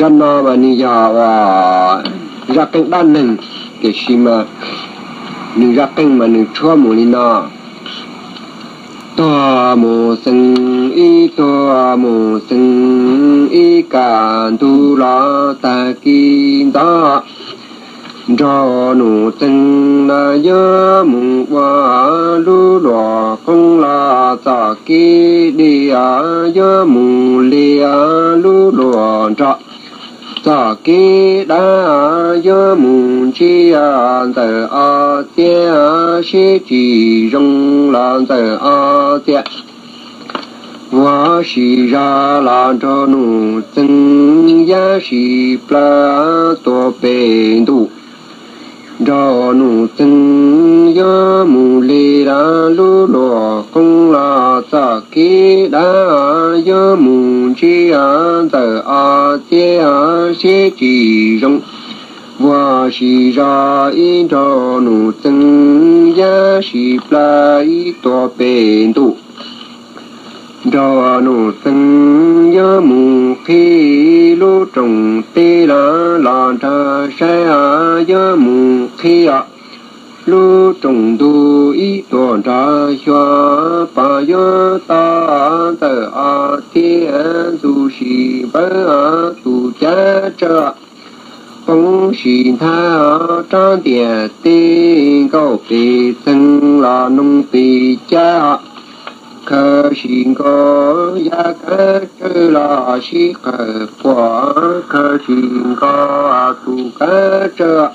Qhov no mas nws yog uas zaj qeej dab neeg, tiam sis mas nws zaj qeej mas nws tshuab mus li no: Tuag mus xeeb ib, tuag mus xeeb ib, kaj ntug los tag kis ntxov, nraug Nus Txeeg na yuav mus ua lub luam qoob los txoj kev deb, yuav mus li lub luam nrog txoj kev dab, yuav mus ntsib Ntxawm Ob Txiab, seb tsis zoo los Ntxawm Ob Txiab vuag sim zog los nraug Nus Txeeg yaj sim plawv tuaj pem ntuj. Nraug Nus Txeeg yuav mus li lub luam qoob los txoj kev dab, yuav mus ntsib Ntxawm Ob Txiab, seb tsis zoo vuag sim zog ib, nraug Nus Txeeg yaj sim plawv ib tuaj pem ntuj. Nraug Nus Txeeg yuav mus qhib lub rooj teb los, los nrog saib yuav mus qhib lub rooj ntug ib tuaj nrog xyuas, pom yuav tau Ntxawm Ob Txiab ntxub sim npawv tus caj tsawb, poob sim nthab rab ntiaj teb, nkauj pes txeeg los noog pes cab, khaws sim nkaus yav kav tsawb los sib qawm quaj, khaws sim nkaus tus kav tsawb,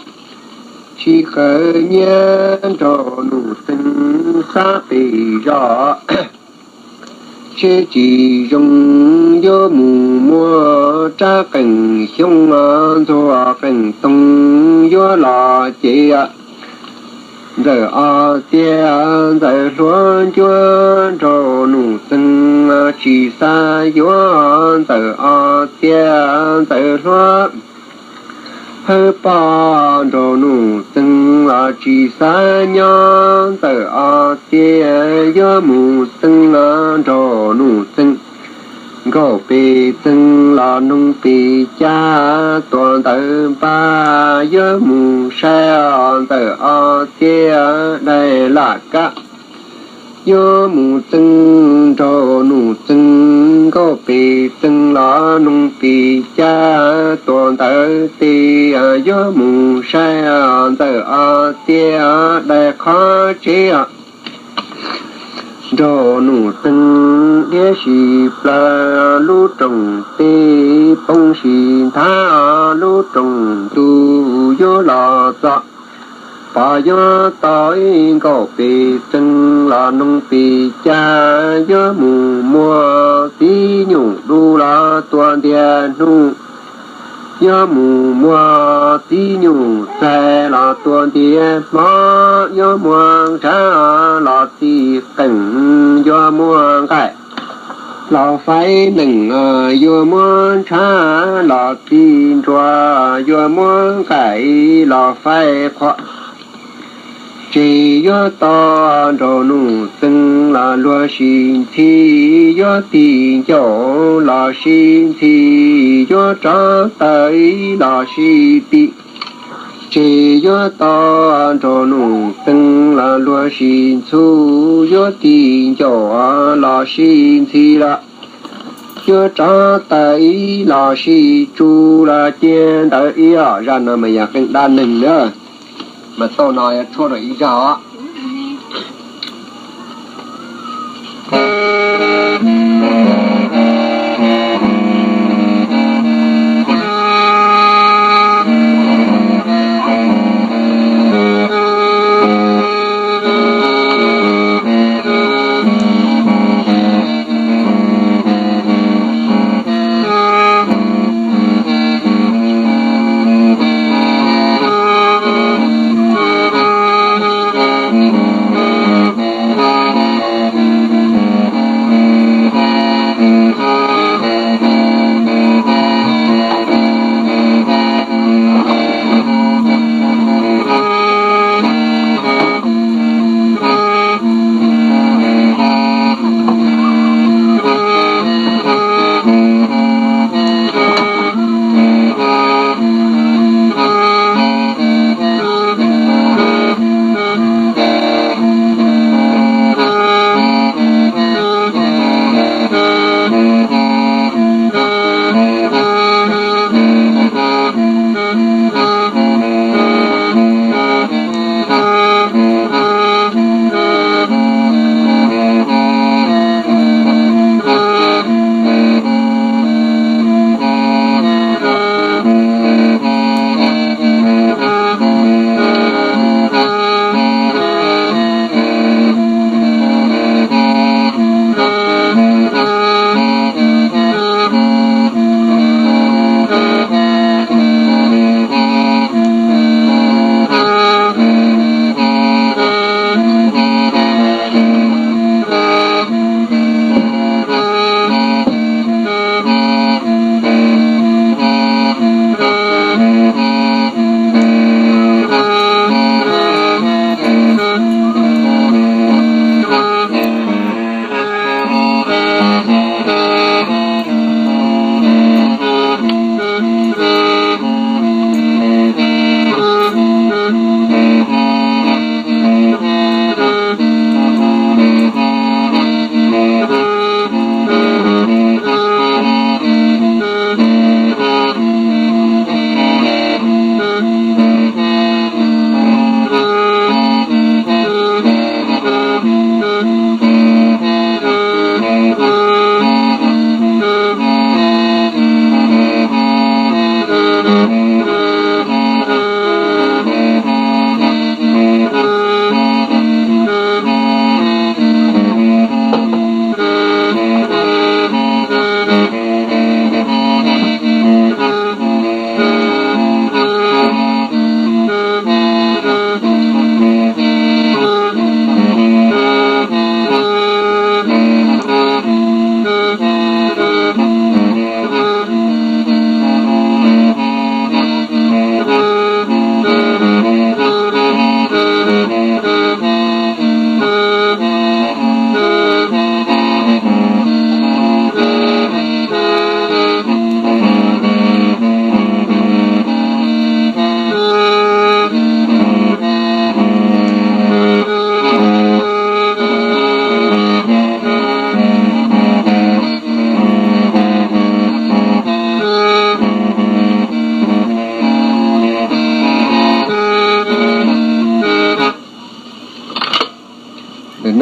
sib qawm nyiav, nraug Nus Txeeg xav pes zog, seb tsis zoo yuav mus muab rab qeej xyoob ntxuag qeej toog yuav los ces Ntxawm Ob Txiab Ntxawm Hluas Ncuab, nraug Nus Txeeg tsis xav yuav Ntxawm Ob Txiab Ntxawm Hluas Hawb Poj, nraug Nus Txeeg tsis xav nyob, Ntxawm Ob Txiab yuav mus txeeg, nraug Nus Txeeg nkauj pes txeeg los noog pes cab, tuaj ntawm npab yuav mus saib Ntxawm Ob Txiab dai laj kab. Yuav mus txeeg, nraug Nus Txeeg nkauj pes txeeg los noog pes cab, tuaj ntawm tes yuav mus saib Ntxawm Ob Txiab dai qhov tsev. Nraug Nus Txeeg liab sim plaws lub rooj teb, poob sim nthab lub rooj ntug yuav los txog, pom yuav tau ib nkauj pes txeeg los noog pes cab, yuav mus muag txiv nyuj du los tuaj ntiav hnub, yuav mus muag txiv nyuj txaig los tuaj ntiav hmo, yuav muag ntshav los txi qeej, yuav muag nqaij los faib nees, yuav muag ntshav los txi nruas, yuav muag nqaij los faib qhua. Tsis yuav tau nraug Nus Txeeg los luag sis ntxhi, yuav tig ncauj los sis ntxhi, yuav rov taw los sis tig. Tsis yuav tau nraug Nus Txeeg los luag sis ntxhu, yuav tig ncauj los sis ntxhi los yuav rov taw los sis tsu los cia ntawd ib yam. Zaj no mas yog qeej dab neeg na, mas tau no yog tshuab rau ib zaj os.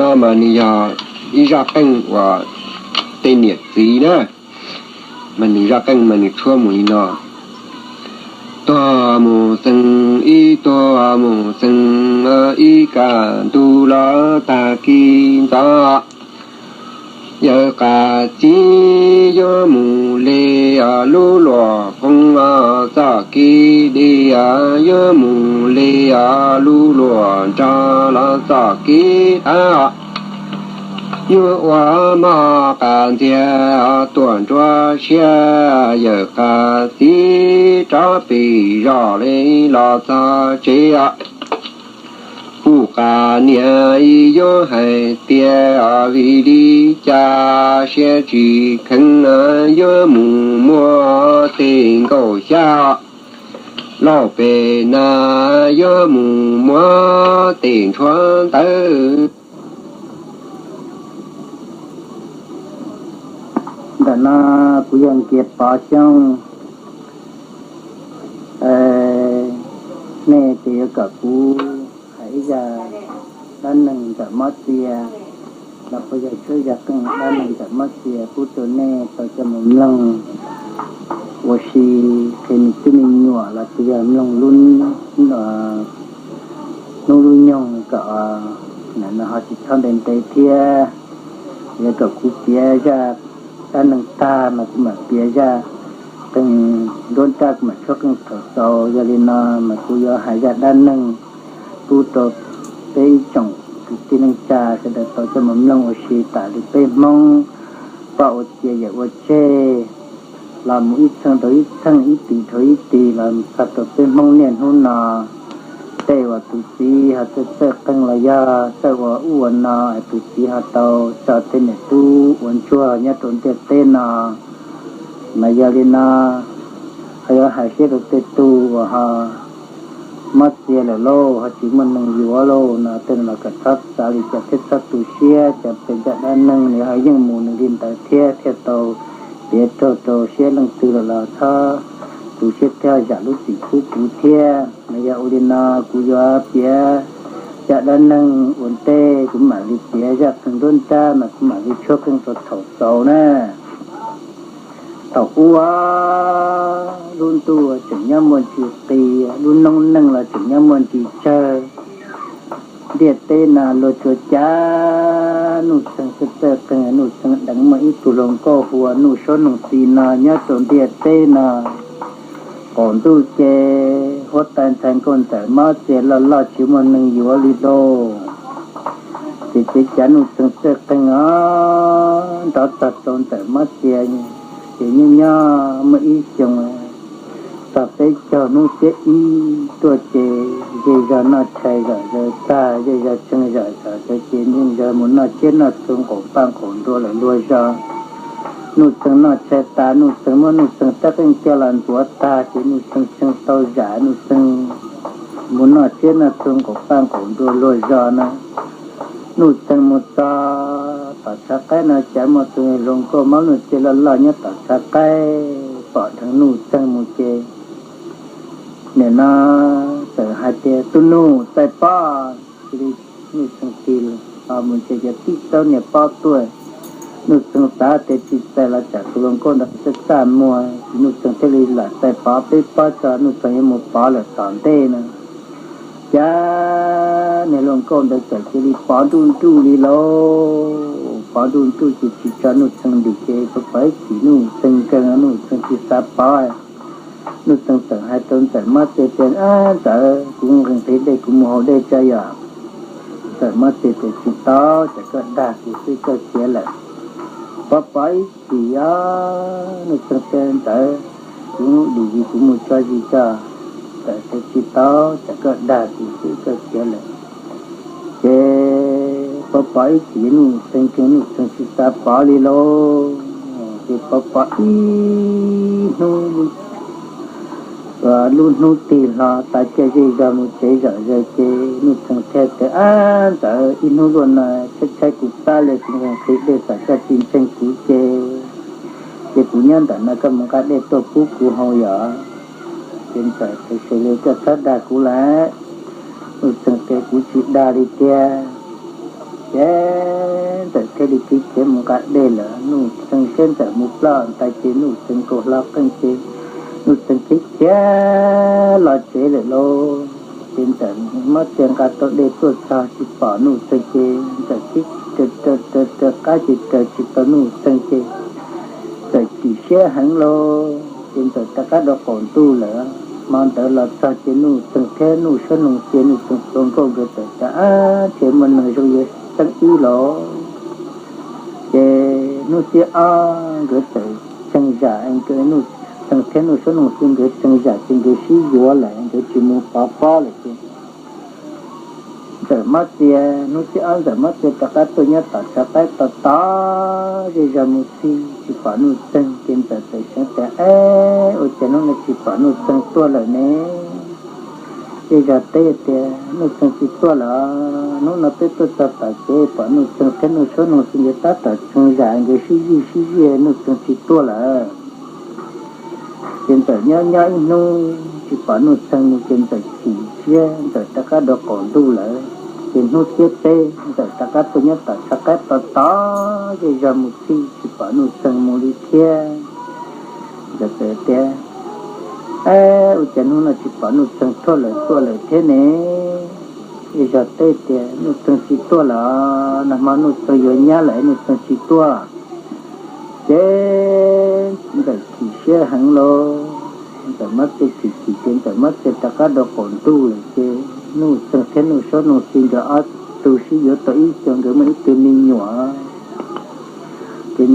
No mas nws yog ib zaj qeej uas tej niam txiv na, mas nws zaj qeej mas nws tshuab mus li no: Tuag mus xeev ib tuag mus xeev ib, kaj ntug los tag kis ntxov. Yawm qas txiv yuav mus li lub luam qoo los txoj kev deb, yuav mus li lub luam nrog los txoj kev av. Yuav ua moj qas ntxiag tuaj nruab siab, yawm qas txiv rov pem zos li los txog tsev. Kuv qas niam yuav hais tias vim li cas siab tsis kheev, yuav mus muab tej nkauj xyab, lauj pem na yuav mus muab tej ntshuab ntawv. Ntawm no kuv yog Nkias Pov Xyooj. Nej ces yuav kom kuv hais ib zaj dab neeg ntawm Mob Txia, los puas yog tshuab ib zaj qeej dab neeg ntawm Mob Txia pub rau nej tau coj mus mloog ua si, qhia me tub me nyuam los puas yog mloog lub hnub lub nyoog kom no ho tsis txhob ntev ntev thiab. Yuav kom kuv piav zaj dab neeg tag mas kuv mam piav zaj qeej nruab nrab, kuv mam tshuab qeej thaum xaus. Yog li no mas kuv yuav hais zaj dab neeg pub rau peb ib tsoom kwv tij neej tsa sawv daws tau coj mus mloog ua si tas li peb Hmoob poj ua cia yawm ua tseg los mus ib txheej dhau ib txheej, ib tis dhau ib tis los txog rau peb Hmoob niaj hnub no. Tej uas tus txiv ho txawj txawj qeej los yog txawj ua ub ua no es tus txiv ho tau tso tej niam tub ua ntsuag nyob rau ntiaj teb no. Mas yog li no ho yuav hais siab rau tej tug uas ho mob txias lawm lauj, ho tsis muaj neeg yuav lauj no, tej no los kom txhob xav li cas thiab txhob tu siab, cov pem ncaj dab neeg nws ho yeej mus nws li ntawd thiab, thiaj tau piav raug rau siab leej twg lawm los txhob tu siab thiab zam lub txim pub kuv thiab. Mas yog ua li no kuv yuav piav zaj dab neeg ua ntej, kuv mam li piav zaj qeej nruab nrab mas kuv mam li tshuab qeej rau thaum xaus na. Thaum ub lub ntuj tseem nyob muaj ntsis qis, lub noob neej los tseem nyob muaj ntsis tsawg. Ntiaj teb no luag tsuas cav Nuj Txeeg txawj txawj qeej. Nuj Txeeg deev muaj ib tug hluas nkauj hu ua Nuj Suab Nuj Txi no nyob rau ntiaj teb no. Qaum ntuj ces huab tais ntxhais nkauj ntxawm mob txias loj loj tsis muaj neeg yuav li lauj. Ces cav cav Nuj Txeeg txawj qeej os, nrov txog rau ntxawm mob txias ces nyob nyob muaj ib xyoo txog peb caug hnub xiab ib tuaj ces zej zog noj tshais zom zaws tag, zej zog tsheej zom zaws tag ces yeej yog mus noj tsiab noj txhu nqaum paj nqaum nruas lawm luag zos. Nuj Txeeg noj tshais tas, Nuj Txeeg muab Nuj Txeeg rab qeej coj los ntxuav tag ces Nuj Txeeg tsheej tau zam, Nuj Txeeg mus noj tsiab noj txhu nqaum paj nqaum nruas luag zos na. Nuj Txeeg mus txog tom tshav qaib no cas muaj tus hluas nkauj mob Nuj Txeeg loj loj nyob tom tshav qaib pom dheev Nuj Txeeg mus ces nim no txawm hais tias, Tus nus, txais pob! Cia li Nuj Txeeg tig los mus ces cov tib txawb niag pob tuaj. Nuj Txeeg xav tias tsis txais los tsam tus hluas nkauj ntawd txaj txaj muag, ces Nuj Txeeg thiaj li lam txais pov peb pob tso, Nuj Txeeg yuav mus pov lawm tom ntej no. Cas niag hluas nkauj ntawd txawm cia li pov nruj nruj li lauj, pov nruj nruj ces tsis tso Nuj Txeeg ntim ces pov pov ib chim Nuj Txeeg nkeeg, Nuj Txeeg tsis xav pov. Nuj Txeeg txawm hais rau ntxawm mob txias tias, Ab ntxawm, kuv nqhis nqhis dej kuv mus haus dej tso yom. Ntxawm mob txias tias, Tsis tau, tsam koj dag kuv xwb koj khiav lawm. Pov pov ib chim os, Nuj Txeeg tias, Ntxawm, kuv dim zis kuv mus tso zis tso. Ntxawm tias, Tsis tau, tsam koj dag kuv xwb koj khiav lawm. Ces pov pov ib chim Nuj Txeeg nkeeg, Nuj Txeeg tsis xav pov li lauj. Ces pov pov ib hnub, lub hnub tig hlo tas caij zej zog mus tsev zom zaws ces Nuj Txeeg thiaj tias, Ab ntxawm, ib hnub luaj no tshaib tshaib kuv plab li, kuv nqhis nqhis dej xam koj tsis ntseeg kuv ces, ces kuv nyob ntawm no koj mus nqa dej tuaj pub kuv haus yom. Ces ntxawm tias, Xws li koj txhob dag kuv lawm. Nuj Txeeg tias, Kuv tsis dag li tiag. Ces Ntxawm thiaj li khiav khiav mus nqa dej lawm. Nuj Txeeg saib Ntxawm mus ploj ntawd ces Nuj Txeeg nkaus hlo qeej ces Nuj Txeeg khiav khiav los tsev lawm lauj. Ces Ntxawm muab txia nqa tau dej tuaj txog tsis pom Nuj Txeeg ces Ntxawm khiav raws raws raws qab ces raws tsis tau Nuj Txeeg ces Ntxawm chim siab heev lauj. Ces Ntxawm rov qab rau qaum ntuj lawm. Hmo ntawd los txog ces Nuj Txeeg thiab Nuj Suab Noog Xi, Nuj Txeeg tus hluas nkauj nkawd txawm tias, Ab, ntshe muaj neeg zoo yuav xeeb wb los. Ces hnub thib ob nkawd txawm tsees zam, Nuj Txeeg thiab Nuj Suab Noog Xi nkawd tsees zam ces nkawd sib yuav lawm, nkawd tsis mus pov pob lawm ces Ntxawm Mob Txia, hnub thib ob Ntxawm Mob Txia rov qab tuaj nyob tom tshav qaib tos tos zej zog mus txij tsis pom Nuj Txeeg ces Ntxawm txawm xav tias, Ab, ua cas hnub no tsis pom Nuj Txeeg tuaj lawm ne? Zej zog teb tias, Nuj Txeeg tsis tuaj lawm, hnub no peb tuaj txog tom kev pom Nuj Txeeg thiab Nuj Suab Noog Xi nkawd tab tom tsees zam nkawd sib zij sib zij, Nuj Txeeg tsis tuaj lawm. Ces Ntxawm nyob nyob ib hnub tsis pom Nuj Txeeg mus ces Ntxawm chim siab, Ntxawm rov qab rau qaum ntuj lawm. Ces hnub thib peb Ntxawm rov qab tuaj nyob tom tshav qaib tos tos zej zog mus txij tsis pom Nuj Txeeg mus li thiab. Ntxawm txawm tias, Ab, ua cas hnub no tsis pom Nuj Txeeg tuaj lawm tuaj lawm thiab ne? Zej zog teb tias, Nuj Txeeg tsis tuaj lawm, nag hmo Nuj Txeeg yuav nyab lawm Nuj Txeeg tsis tuaj. Ces Ntxawm chim siab heev lauj. Ntxawm Mob Txia chim chim ces Ntxawm Mob Txia rov qab rau qaum ntuj lawm ces Nuj Txeeg thiab Nuj Suab Noog Xi nkawd ob tug sib yuav tau ib xyoos nkawd muaj ib tug me nyuam. Ces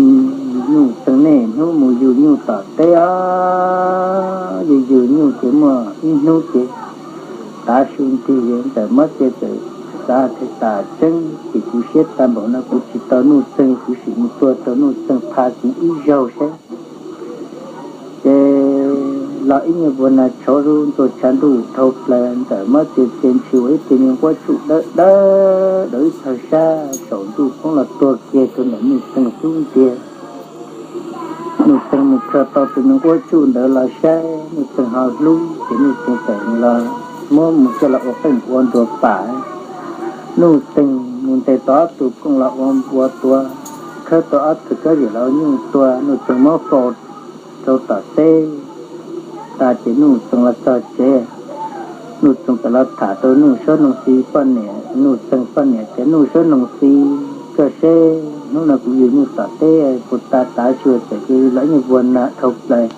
Nuj Txeeg niaj hnub mus yug nyuj tom teb os, yug yug nyuj ces muaj ib hnub ces tav su nti Ntxawm Mob Txia txawm xav tias, Tas tseeb ces kuv siab tag npaum no kuv tsis tau Nuj Txeeg, kuv sim mus tua rau Nuj Txeeg pha kuv ib zaug saib. Ces los ib nyuag vuag nag tshauv ntxuag tshav ntuj dhau plaws, Ntxawm Mob Txia txia ntshis ua ib tug me nquab tsuj dawb dawb rau ib txog sab saum ntuj poob los tuag kiag rau ntawm Nuj Txeeg xub ntiag. Nuj Txeeg mus khaws tau tus me nquab tsuj ntawd los saib, Nuj Txeeg ho hlub ces Nuj Txeeg txawm los muab mus coj los ua qeej ua nruas pam. Nuj Txeeg mus ntes tau ob tug kooj los ua npua tua, khawb tau ob tug kab zim los ua nyuj tua, Nuj Txeeg muab faus rau tom teb tas ces Nuj Txeeg los txog tsev. Nuj Txeeg txawm los tham rau Nuj Suab Noog Xi poj niam, Nuj Txeeg poj niam tias, Nuj Suab Noog Xi, koj seb hnub no kuv yug nyuj tom teb puas tas tav su, txawm cia li los ib nyuag vuag nag dhau plaws,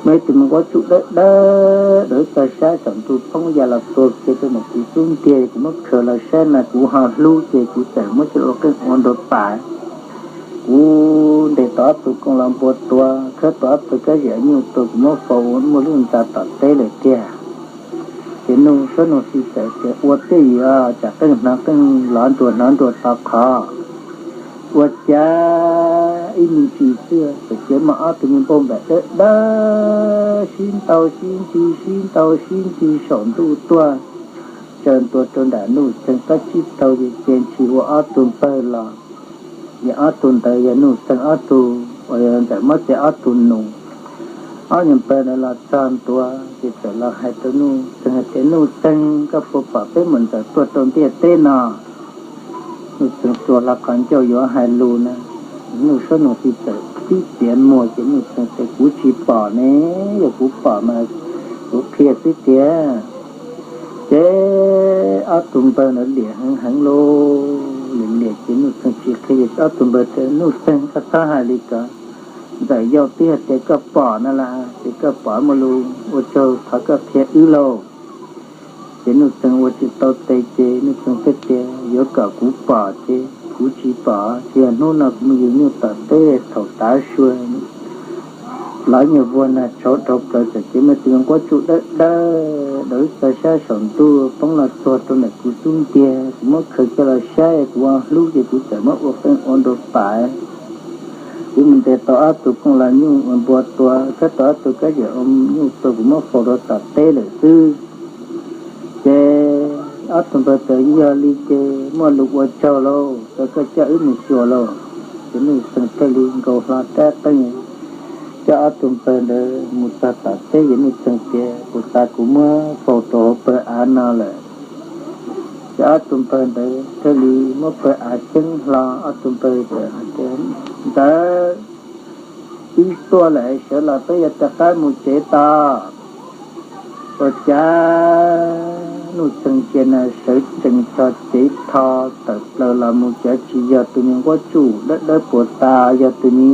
muaj ib tug me nquab tsuj dawb dawb rau ib txog sab saum ntuj poob ya los tuag kiag rau ntawm kuv xub ntiag, kuv muab khaws los saib na kuv ho hlub ces kuv txawm muab coj ua qeej ua nruas pam. Kuv ntes tau ob tug kooj los npua tua, khawb tau ob tug kab zim nyuj tua, kuv muab faus ua muaj lub ntxa tom teb lawm tiag. Ces Nuj Suab Noog Xi txawm tias, Ua twj ywm, tsam qeej hnov qeej, lov nruas hnov nruas to qhov. Ua cas ib me ntsis xwb txawm cia muaj ob tug me npauj npam dawb dawb sib ntaus sib ntxi sib ntaus sib ntxi saum ntuj tuaj, tsaws ntua rau nram Nuj Txeeg qab tsib taug, ces cia ntshis ua ob tug npawg los. Ces ob tug ntawd yog Nuj Txeeg ob tug, uas yog Ntxawm Mob Txia ob tug nus. Ob nyuag npawg ntawd los txog ntua ces txawm los hais rau Nuj Txeeg hais tias, Nuj Txeeg, koj puas pom peb muam Ntxawm tuaj rau ntiaj teb no? Nuj Txeeg tsuas hlo qhov ncauj yuav hais lus na, Nuj Suab Noog Xi txawm tib txiav muag ces Nuj Txeeg tias, Kuv tsis pom ne, yog kuv pom mas kuv qhia xwb tiag. Ces ob tug npawg ntawd liam heev heev lauj, liam liam ces Nuj Txeeg tsis qhia, ces ob tug npawg tias, Nuj Txeeg, koj txhob hais li ko, Ntxawm yau twb hais tias koj pom no las, ces koj pom muaj lus ua tsaug, thov koj qhia wb lauj. Ces Nuj Txeeg ua tsis tau tes ces Nuj Txeeg thiaj tias, Yuav kom kuv pom ces kuv tsis pom, tsis yog hnub no kuv mus yug nyuj tom teb thaum tav su los nyuag vuag nag tshauv dhau plaws txawm cia muaj tus me nquab tsuj dawb dawb rau ib txog sab saum ntuj poob los tuag rau ntawm kuv xub ntiag, kuv muab khaws coj los saib kuv hlub ces kuv txawm muab ua qeej ua nruas pam. Kuv mus ntes tau ob tug kooj los nyuj ua npua tua, khawb tau ob tug kab zim ua nyuj tua, kuv muab faus rau tom teb lawm xwb. Ces ob tug npawg tias, Yog li ces muaj lus ua tsaug lauj, koj coj wb mus xyuas lauj. Ces Nuj Txeeg thiaj li nkaus hlo rab teeb, coj ob tug npawg ntawd mus txog tom teb, ces Nuj Txeeg tias, Kuv tas kuv muab faus rau hauv pawg av no lawm. Ces ob tug npawg ntawd thiaj li muab pawg av ceeb hlo, ob tug npawg ntawd hais tias, Ntxawm, wb tuaj lawm, sawv los peb yuav rov qab mus tsev tos. Ua cas Nuj Txeeg cia na sawv tsees tso cev tho tawm plaws los mus, cov tsis yog tus me nquab tsuj dawb dawb puas tas, yog tus me,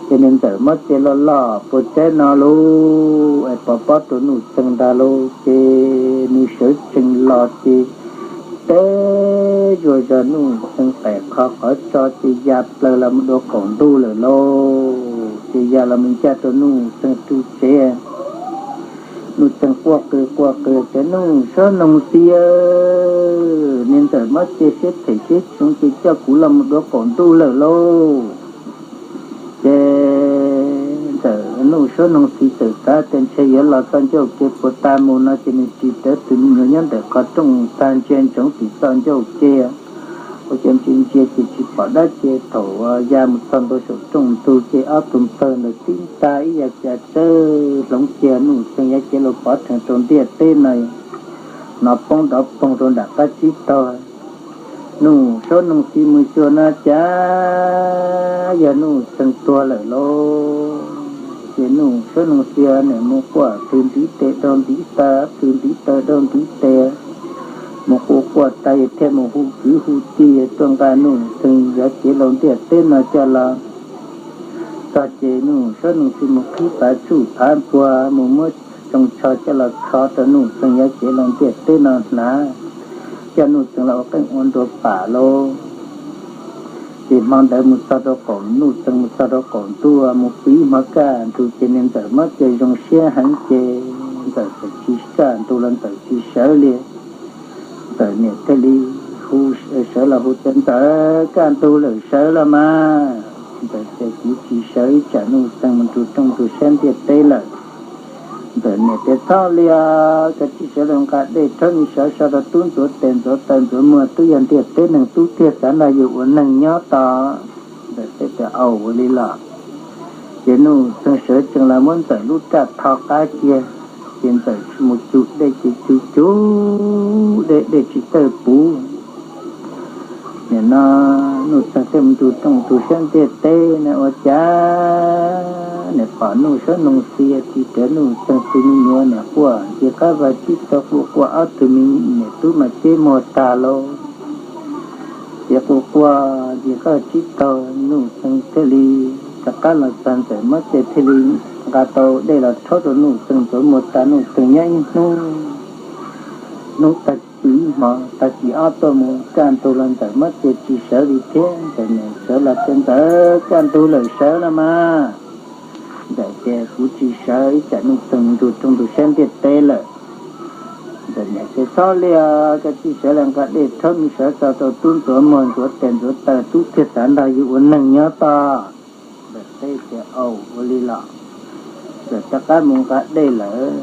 ces nws ntxawm mob ces loj loj puas tsaib no lauj, es pov pob rau Nuj Txeeg ntag lauj. Ces nws sawv tsees los ces teb zuag zog Nuj Txeeg qaim qhov qhov tso ces ya plaws los mus dua qaum ntuj lawm lauj. Ces ya los mus ncaj rau Nuj Txeeg tus tsev. Nuj Txeeg quaj qw quaj qw tias, Nuj Suab Noog Xi, niag ntxawm mob ces siab phem siab tshee ces coj kuv los mus dua qaum ntuj lawm lauj. Ces ntxawm Nuj Suab Noog Xi txawm xav tias ntshe yuav los txog ncauj ke puas tas mus no ces nws ris rawv tus me nyuam nyob ntawm qhov rooj tag ntsia ntsoov tim txoj ncauj ke. Ua cas ntsia ntsia ces tsis pom dab tsi, thaum ya mus txog ntua saum rooj ntug ces ob tug npawg ntawd tib ntag ib yam cas txawj hloov kiag Nuj Txeeg yav cev laus pov rhees rau ntiaj teb no, hnov poob dov poog rau nram qab tsib taug. Nuj Suab Noog Xi mus xyuas no cas yog Nuj Txeeg tuag lawm lauj. Ces Nuj Suab Noog Xi nim mus quaj thwv ntiv tes dhau ntiv taw, thwv ntiv taw dhau ntiv tes, mus quaj quaj tas thiaj mus hu kwv hu tij tuaj nqa Nuj Txeeg yav cev laus ntiaj teb no coj los txog ces Nuj Suab Noog Xi mus qhib pav tsuj phav npua, mus muab tsoo tsho coj los txhov rau Nuj Txeeg yav cev laus ntiaj teb no hnav, coj Nuj Txeeg los ua qeej ua nruas pam lauj. Ces hmo ntawd mus txog rau qaum, Nuj Txeeg mus txog rau qaum ntuj mus pw ib hmos kaj ntug ces niag ntxawm mob ces zoo siab heev ces ntxawm txawm tsis, kaj ntug los ntxawm tsis sawv li. Ntxawm niam thiaj li hu, sawv los hu tias, Ntxawm, kaj ntug lawm, sawv los mas. Ntxawm tias, Kuv tsis sawv, ib tsam Nuj Txeeg mus nrug rooj ntug sab ntiaj teb lawm. Ntxawm niam tias, Txhob li os, koj tsis sawv los nqa dej rhaub me sawv so rau tub ntxuav tes ntxuav taw ntxuav muag, tub yog ntiaj teb neeg tub thiaj xav nrog yus ua neeg nyob tos. Ntxawm teb tias, Au, ua li los. Ces Nuj Txeeg sawv tsees los muab Ntxawm lub raj tho qab kiag, ces Ntxawm mus cug dej ces cug cug dej, dej tsis txawj puv. Nim no Nuj Txeeg thiaj mus nrug rooj ntug sab ntiaj teb na ua cas nim pom Nuj Suab Noog Xi ris rawv Nuj Txeeg tus me nyuam nim quaj ncig qab vag tsib taug, quaj quaj ob tug me nyuam tub mas ceb muag tag lauj. Ces quaj quaj ncig qab tsib taug, Nuj Txeeg thiaj li rov qab los txog, Ntxawm mob ces thiaj li nqa tau dej los rhaub rau Nuj Txeeg ntxuav muag tas, Nuj Txeeg nyob ib hnub, hnub tag kis ib hmos, tag kis ob tuaj mus, kaj ntug los Ntxawm mob ces tsis sawv li thiab. Ntxawm niam sawv los tias, Ntxawm, kaj ntug lawm, sawv los mas. Ntxawm tias, Kuv tsis sawv, ib tsam Nuj Txeeg mus nrug rooj ntug sab ntiaj teb lawm. Ntxawm niam tias, Txhob li os, koj tsis sawv los nqa dej rhaub me sawv so rau tub ntxuav muag ntxuav tes ntxuav taw, tub thiaj xav nrog yus ua neeg nyob tos. Ntxawm teb tias, Au, ua li los. Ntxawm rov qab mus nqa dej lawm.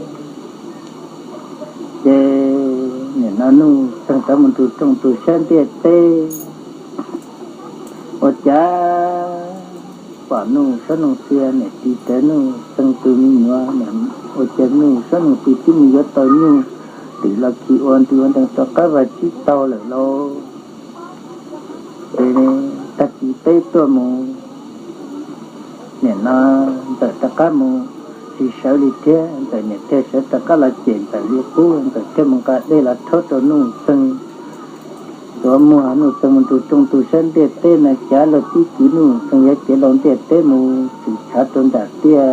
Ces nim no Nuj Txeeg rov mus nrug rooj ntug sab ntiaj teb, ua cas pom Nuj Suab Noog Xi nim ris rawv Nuj Txeeg tus me nyuam, ua cas Nuj Suab Noog Xi twb mus yuav tau nyuj twm los khi ua ntu ua ntees rau qab vag tsib taug lawm lauj. Ces tag kis peb tuaj mus, nim no Ntxawm rov qab mus tsis sawv li thiab. Ntxawm niam thiaj sawv rov qab los cem Ntxawm li qub, Ntxawm thiaj mus nqa dej los rhaub rau Nuj Txeeg ntxuav muag. Nuj Txeeg mus nrug rooj ntug sab ntiaj teb na cas luag tib kiv Nuj Txeeg yav cev laus ntiaj teb mus txwm tshav rau nram tiaj,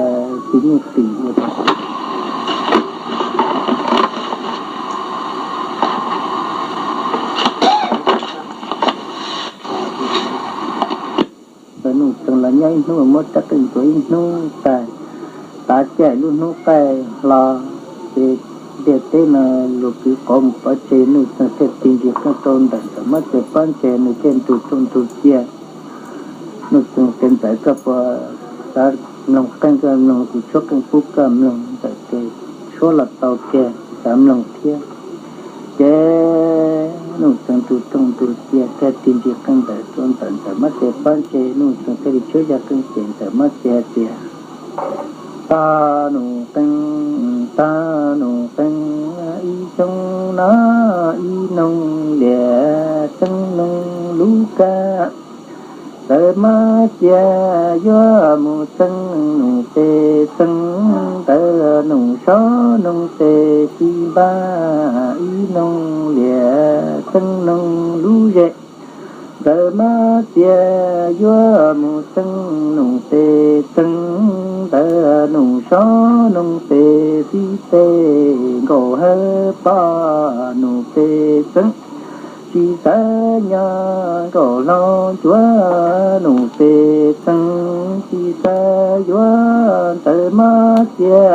tsis nyuj twm ua ntawd. Nuj Txeeg los nyob ib hnub, muab rab qeej ntxuav ib hnub tag, tav caij lub hnub qaij hlo, ces ntiaj teb no luag kwv qauv mus pov tseg, Nuj Txeeg thiaj tig ntsis qeej rau ntawm Ntxawm mob ces pob ntseg, nws thiaj nrug rooj ntug cia. Nuj Txeeg tias, Ntxawm, koj puas xav mloog qeej? Koj mloog, kuv tshuab qeej pub koj mloog. Ntxawm tias, Tshuab los tau kiag, xav mloog thiab. Ces Nuj Txeeg nrug rooj ntug cia thiaj tig ntsis qeej ntawm rau ntawm Ntxawm mob ces pob ntseg, Nuj Txeeg thiaj li tshuab zaj qeej cem Ntxawm mob ces hais tias, Tog nus qeej, tog nus qeej, ib xyoo no ib noog lias txeeb noog lub kab. Ntxawm Mab Cia yuav mus txeeb Nus Pes Txeeb, ntawm Nus Sob Noog Pes Txi npaj ib noog liam txeeb noog lub zes. Ntxawm Mab Cia yuav mus txeeb Nus Pes Txeeb, ntawm Nus Sob Noog Pes Txi tes nkaum hawb poj Nus Pes Txeeb. Tsis xav nyob nkaum hlo cuav Nus Pes Txeeb, tsis xav yuav Ntxawm Mab Cia.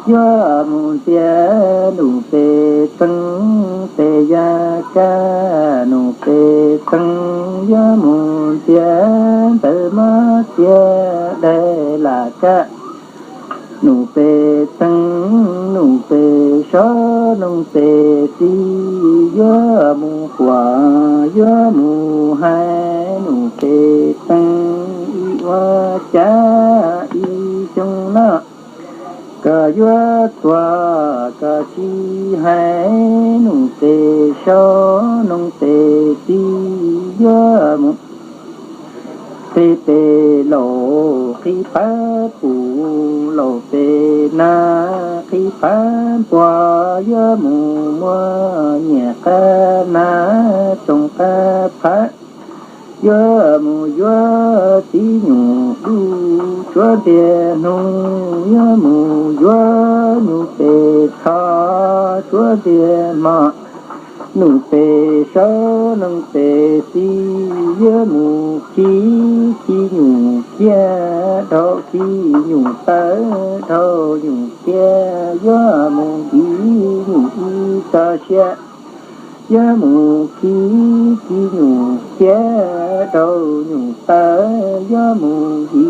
Yuav mus ntxias Nus Pes Txeeb tes ya kab, Nus Pes Txeeb yuav mus ntxias Ntxawm Mab Cia daim lam kab. Nus Pes Txeeb, Nus Pes Sob Noog Pes Txi yuav mus quas yuav mus hais Nus Pes Txeeb ib ua cas ib xyoo no koj yuav tuag koj tsis hais Nus Pes Sob Noog Pes Txi yuav mus qhib pes laus qhib phab pum laus pes nag qhib phab npua yuav mus muab nyiam qab nag tsoom qab phab. Yuav mus yuav tib nyuag dub tsuav ntiag hnub, yuav mus yuav Nus Pes Txho tsuav ntiag hmo. Nus Pes Sob Noog Pes Txi yuav mus khi khi nyuag kiag dhau khi nyuag tawv dhau nyuag kiag, yuav mus nti nyuag ib txoj sia. Yuav mus khi khi nyuag kiag dhau nyuag tawv, yuav mus nti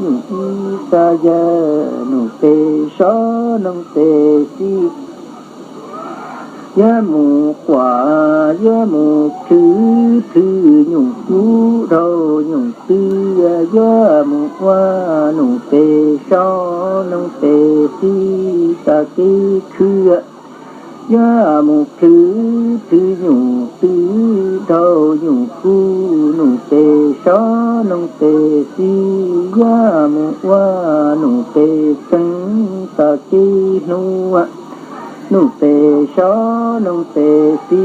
nyuag ib txoj yawg Nus Pes Sob Noog Pes Txi. Yuav mus quas yuav mus plhws plhws nyuag kub dhau nyuag twg, yuav mus ua Nus Pes Sob Noog Pes Txi txoj kev khwv. Yuav mus plhws plhws nyuag twg dhau nyuag kub, Nus Pes Sob Noog Pes Txi yuav mus ua Nus Pes Txeeb txoj kev hlub. Nus Pes Sob Noog Pes Txi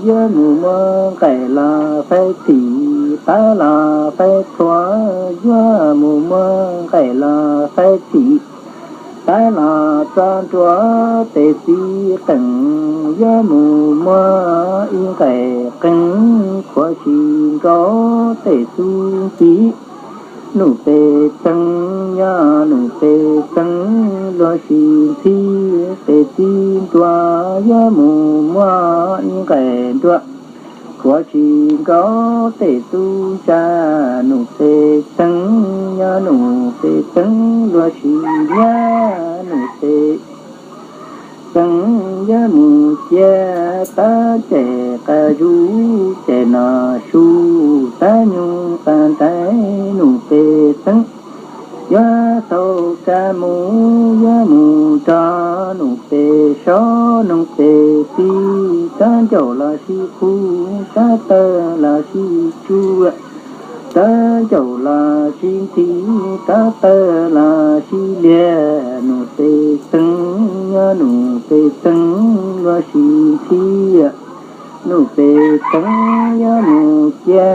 yuav mus muab nqaim los faib txhim, pab los faib txhua, yuav mus muab nqaim los faib txhim, pab los txog ntua tes txiv qees, yuav mus muab ib nqaim qees khuav si nkaus tes xub nti. Nus Pes Txeeb nyob Nus Pes Txeeb luag si ntxhi, tes txiv ntua yuav mus muab ib nqaim ntua khuav si nkaus tes xub ntsa. Nus Pes Txeeb nyob Nus Pes Txeeb luag si nyab Nus Pes Txeeb yuav mus cia tab cem qas zuj ces no su tab nyoog qas nraim Nus Pes Txeeb. Yuav xaus kab mus yuav mus nrog Nus Pes Sob Noog Pes Txi, tab ncaum los sib qub tab tawg los sib tsuj, tab ncaum los sib ntxhi, tab tawg los sib liag. Nus Pes Txeeb nyob Nus Pes Txeeb luag si ntxhi. Nus Pes Txeeb yuav mus cia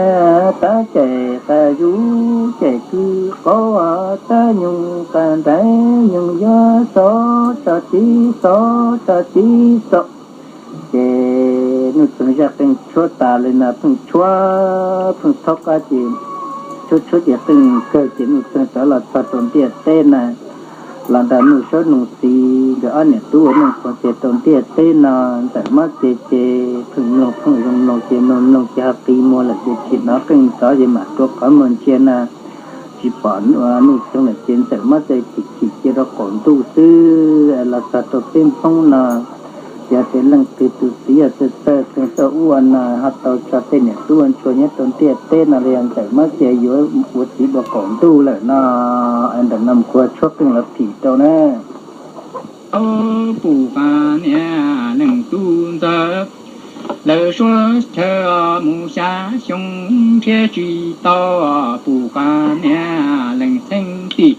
tab cem qas zuj cem kwj qaub, tab nyoog qas nraim nyoog yuav xov tso tib xov tso tib xov. Ces Nuj Txeeg zaj qeej tshuab tas li no, pheej tshuab pheej thaub qab ces tshuab tshuab ces qeej kawg ces Nuj Txeeg rov los txog rau ntiaj teb na. Los nrog Nuj Saub Nuj Txiv nkawd ob niam tub ua neej qhuav ces rau ntiaj teb no, Ntxawm Mob Txia ces pheej mloog pheej zoo mloog ces mloog mloog ces ho qi muag lawm ces chim hnov qeej ntxov ces mam rua qhov muag ntsia na. Tsis pom Nuj Txeeg lawm ces Ntxawm Mob Txia chim chim cia rau qaum ntuj xwb. Los txog rau peb Hmoob no, yog tias leej twg tus txiv yog txawj txawj qeej txawj ua no ho tau tso tej niam tub ua ntsuag nyob rau ntiaj teb no los yog Ntxawm Mob Txia yuav ua txiv rau qaum ntuj lawm no. Ntawm no kuv tshuab qeej los phim rau na. Au, pum qas niam leej tub ntxawg, Lawv suav chaw mus xya xyoo nrhiav tsis tau, pum qas niam leej txheeb tim.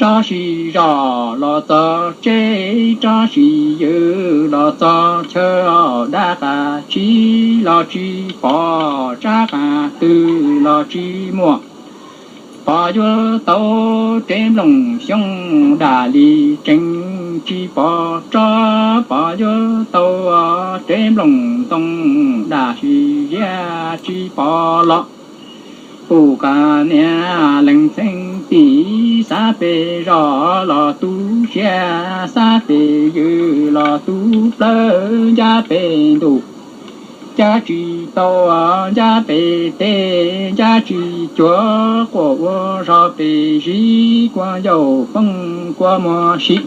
Rov sis zos los txog tsev, rov sis yws los txog chaw, dab qas tsis los tsis pom, tsab qas twg los tsis muaj. Pom yuav tau tsev nplooj xyoob, dam li tseem tsis pom tso. Pom yuav tau tsev nplooj ntoo, dam sis ziab tsis pom los. Pum qas niam leej txheeb tim, xav pem zos los tu siab, xav pem yws los tu plawv, ncaj pem ntuj ncaj tsis tau, ncaj pem teb ncaj tsis cuag, quaj ua zog pem zib, kua yaus poob kua muag sim.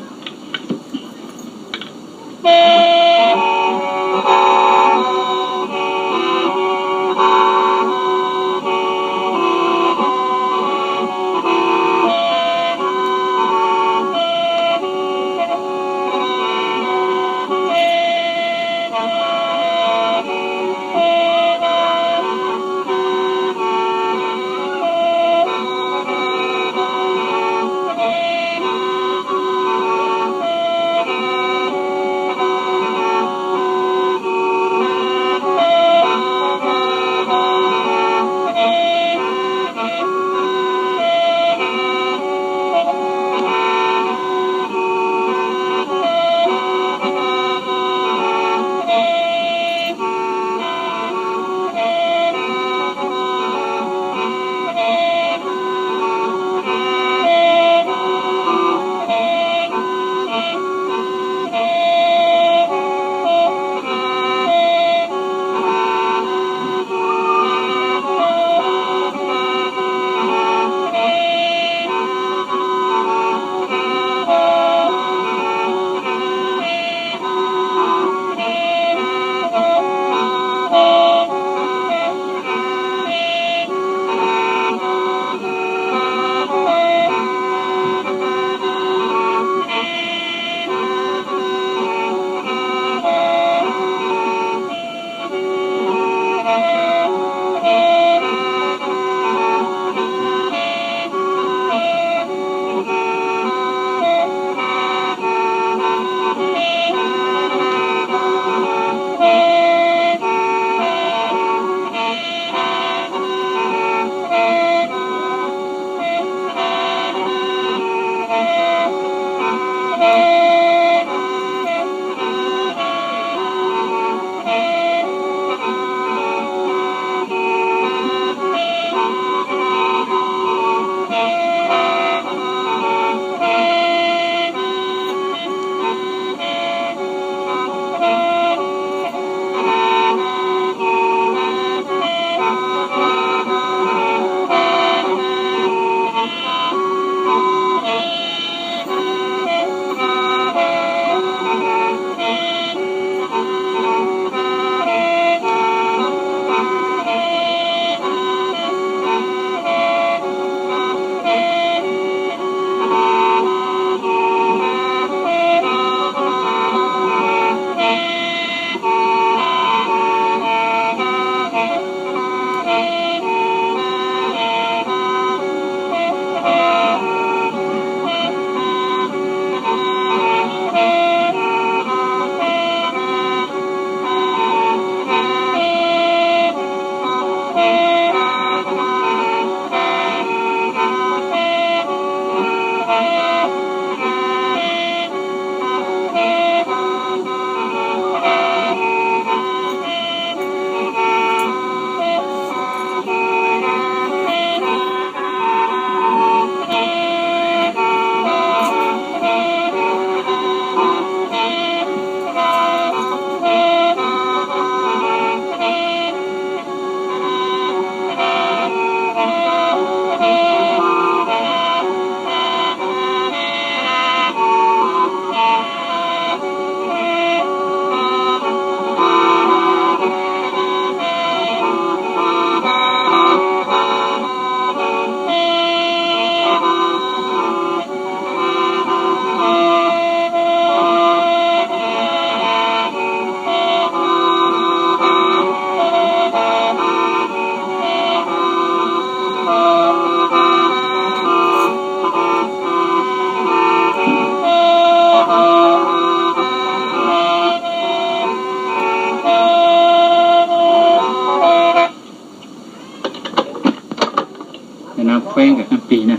plig na.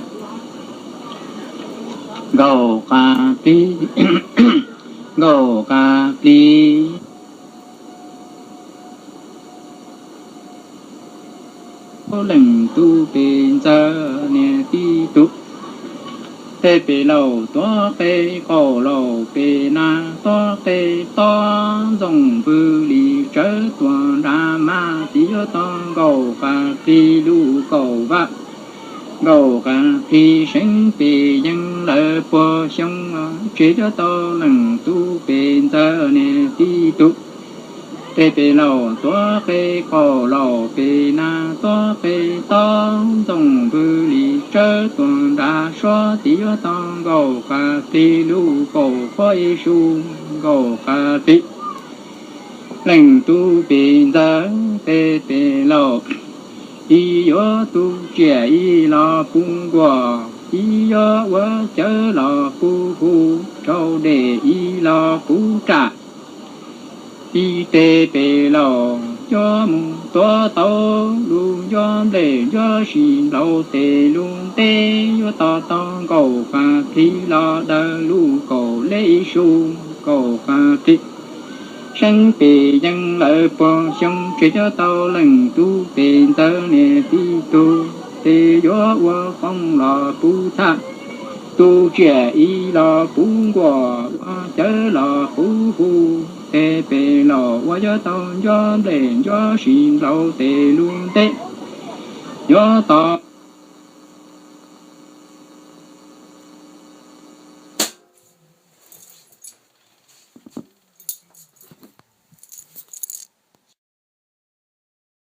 Nkauj qas plig, nkauj qas plig. Leej tub pem ntxawg niag tib tug, tej pem laus tuav qe qaum laus pem nag tuav qe tob ntxoov npwg li tsawv tuag nrad mas tib yuav tau nkauj qas plig lub kaum vaj. Nkauj qas plig seev pem yees lawm puag xyoo, tsis yuav tau leej tub pem ntxawg niag tib tug. Tej pem laus tuav qe qaum laus pem nag tuav qe tob ntxoov npwg li tsawv tuag nrad suab tib yuav tau nkauj qas plig lub kaum qhuav ib su nkauj qas plig. Leej tub pem ntxawg tej pem laus, ib yuav tu tsiaj ib los puv nkuaj, ib yuav ua cawv los puv hu, rau dej ib los puv raj. Ib tej pem laus yuav mus tuav tau lub ncuab nplej ncuab sis nplaum tes lub ntej, yuav tau tau nkauj qas plig los daws lub kaum lej ib su nkauj qas plig. Seev pem yees lawm puag xyoo tsis yuav tau leej tub pem ntxawg niag tib tug, tes yuav ua qoob los puv txhaj, tu tsiaj ib los puv nkuaj, ua cawv los puv hu, tej pem laus uas yuav tau ncuab nplej ncuab sis nplaum tes lub ntej, yuav tau